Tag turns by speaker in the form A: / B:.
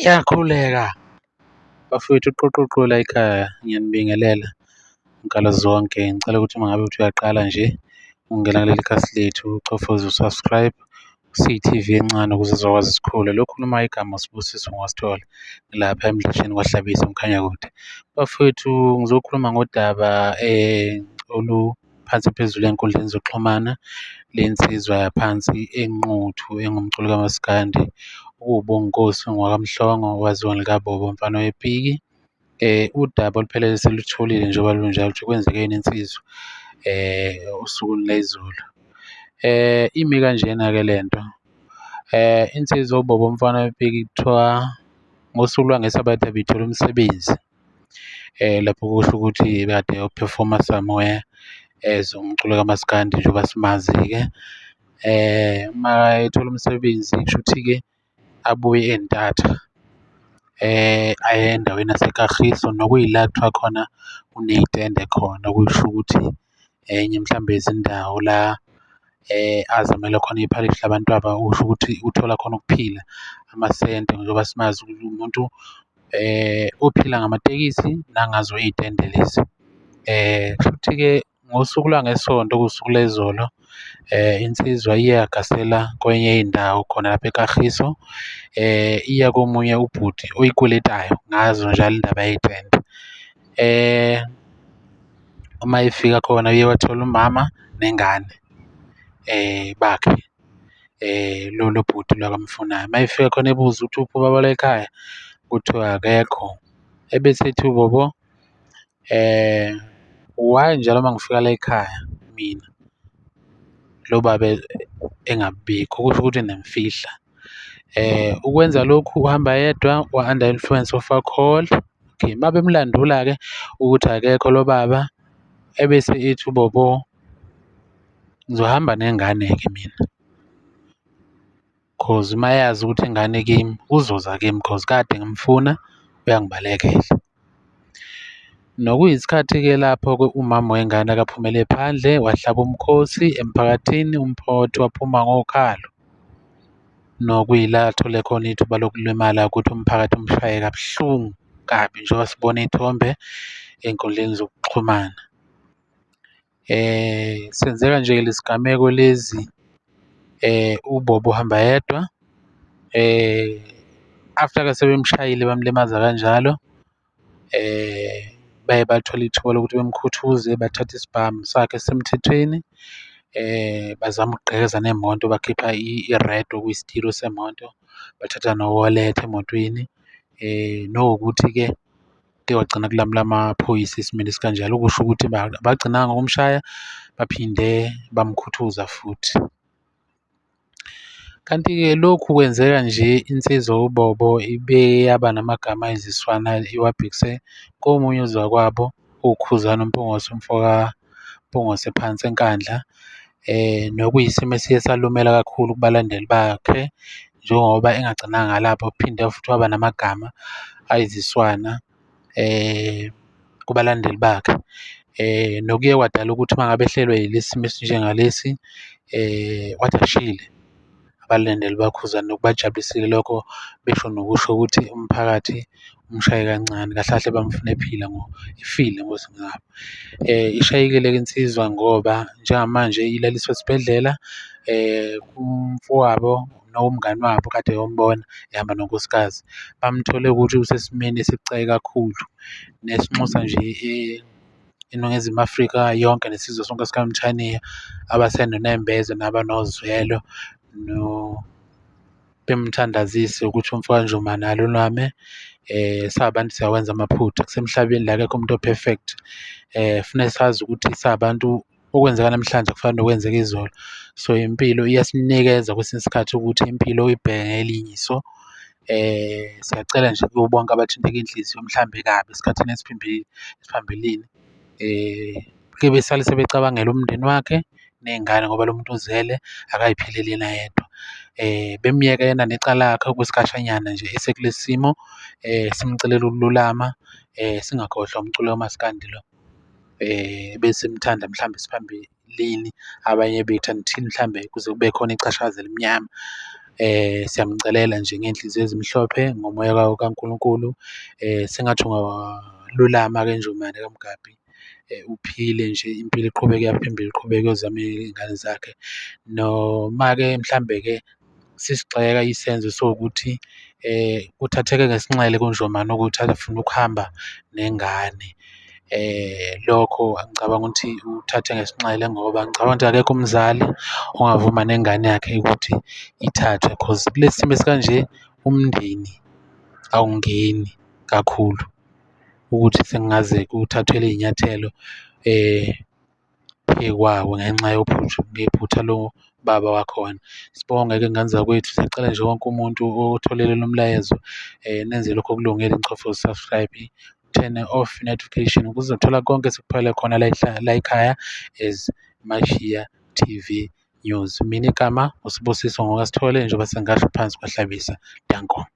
A: Yakhuleka. Bafowethu, uqoqoqo layikhaya, ngiyanibingelela nkalo zonke. Ngicela ukuthi uma ngabe uthi uyaqala nje ukungena kuleli khasi lethu uchofoze u-subscribe, siyi-TV encane ukuze sizokwazi sikhule. Lo okhulumayo igama uSibusiso ngwaSithole, ngilapha eMdletsheni KwaHlabisa eMkhanyakude. Bafowethu, ngizokhuluma ngodaba oluphansi phezulu ey'nkundleni zokuxhumana, le nsizwa yaphansi eNquthu engumculi kamaskandi, okuwuBonginkosi ngowakaMhlongo, owaziwa ngelikaBobo umfana wepiki. Udaba oluphelele silutholile njengoba lunjalo ukuthi kwenzekeni insizwa osukwini lwayizolo. Imi kanjena-ke lento, insizwa uBobo umfana wepiki kuthiwa ngosuku lwangeSabatha ibithole umsebenzi lapho kusho ukuthi ibikade eyophefoma somewhere as umculo kamaskandi njengoba simazi-ke. Uma ethola umsebenzi kushuthi-ke abuye ey'ntatha aye endaweni yaseKagiso nokuyila kuthiwa khona kuney'tende khona, okusho ukuthi enye mhlawumbe yezindawo la azamela khona iphalishi labantwaba, okusho ukuthi uthola khona ukuphila, amasenti njengoba simazi ukuthi umuntu ophila ngamatekisi nangazo iy'tende lezi. Kushuthi-ke ngosuku lwangeSonto, okuwusuku lwayizolo, insizwa iye yagasela kwenye yey'ndawo khona lapha eKagiso, iya komunye ubhuti oyikweletayo ngazo njalo indaba yey'tende. Uma efika khona uye wathola umama nengane bakhe lo bhuti lo akamfunayo. Uma efika khona ebuza ukuthi uphi ubaba layikhaya, kuthiwe akekho, ebese ethi uBobo why njalo uma ngifika layikhaya mina lo baba engabibikho, okusho ukuthi niyamfihla. Ukwenza lokhu uhamba yedwa wa-under influence of alcohol. Okay, uma bemlandula-ke ukuthi akekho lo baba, ebese ethi uBobo, ngizohamba nengane-ke mina, cause uma eyazi ukuthi ingane ikimi, uzoza kimi cause kade ngimfuna uyangibalekela. Nokuyisikhathi-ke lapho-ke umama wengane akaphumele phandle wahlaba umkhosi emphakathini, umphakathi waphuma ngokhalo. Nokuyila athole khona ithuba lokulimala ukuthi umphakathi umshaye kabuhlungu kabi njengoba sibona iy'thombe ey'nkundleni zokuxhumana. Senzeka nje lesi gameko lezi uBobo uhamba yedwa, after-ke sebemshayile bamlimaza kanjalo, baye bathola ithuba lokuthi bemkhuthuze bathathe isibhamu sakhe esisemthethweni, bazama ukugqekeza nemoto bakhipha i-radio okuyisitiro semoto, bathatha no-wallet emotweni. Nowukuthi-ke kuye kwagcina kulamula amaphoyisa esimeni esikanjalo, okusho ukuthi abagcinanga ngokumshaya baphinde bamkhuthuza futhi. Kanti-ke lokhu kwenzeka nje insizwa uBobo ibe yaba namagama ayiziswana iwabhekise komunye uzakwabo uKhuzani Mpungose, umfoka Mpungose phansi eNkandla, nokuyisimo esiye salumela kakhulu kubalandeli bakhe, njengoba engagcinanga ngalapho uphinde futhi waba namagama ayiziswana kubalandeli bakhe. Nokuye kwadala ukuthi uma ngabe ehlelwe yilesi simo esinjengalesi, wathi akushile abalandeli bakaKhuzani nokubajabulisile lokho, besho nokusho ukuthi umphakathi umshaye kancane, kahle kahle bamfuna ephila efile ngozingabo. Ishayekile-ke insizwa ngoba njengamanje ilaliswe esibhedlela umfowabo nomngani wabo okade eyombona ehamba nonkosikazi, bamthole ukuthi usesimeni esibucayi kakhulu, nesinxusa nje iNingizimu Afrika yonke nesizwe sonke sikaMthaniya abasenonembeza nabanozwelo bemthandazise ukuthi umfoka Njomane alulame. Sabantu siyawenza amaphutha, kusemhlabeni la akekho umuntu o-perfect. Funeka sazi ukuthi sabantu okwenzeka namhlanje akufani nokwenzeka izolo. So, impilo iyasinikeza kwesinye isikhathi ukuthi impilo uyibheke ngelinye iso. Siyacela nje kubo bonke abathinteka iy'nhliziyo mhlambe kabi esikhathini esiphambilini, ke besale sebecabangela umndeni wakhe ney'ngane ngoba lo muntu uzele akay'phileli yena yedwa. Bemyeke yena necala lakhe okwesikhashanyana nje esekulesi simo, simcelela ukululama, singakhohlwa umculo kamaskandi lo, besimthanda mhlambe siphambilini abanye bethu until mhlambe kuze kube khona ichashaza elimnyama. Siyamcelela nje ngey'nhliziyo ezimhlophe, ngomoya kaNkulunkulu, sengathi ungalulama-ke Njomane kaMgabhi, uphile nje impilo iqhubeke iye phambili, iqhubeke uyozama iy'ngane zakhe. Noma-ke mhlambe-ke sisigxeka isenzo esiwukuthi kuthatheke ngesinxele kuNjomane ukuthi afune ukuhamba nengane. Lokho angicabangi ukuthi uthathe ngesinxele ngoba ngicabanga ukuthi akekho umzali ongavuma nengane yakhe ukuthi ithathwe cause kulesi simo esikanje umndeni awungeni kakhulu ukuthi sekungaze kuthathelwe iy'nyathelo phekwawo ngenxa yephutha lobaba wakhona. Sibonge-ke ngane zakwethu, siyacela nje wonke umuntu otholile lo mlayezo nenze lokhu okulungile, nichofe u-subscribe, turn-e off notification ukuze uzothola konke esikuphakela khona layikhaya as Mashiya TV News. Mina igama uSibusiso ngowakaSithole, njengoba sengasho phansi kwaHlabisa. Danko.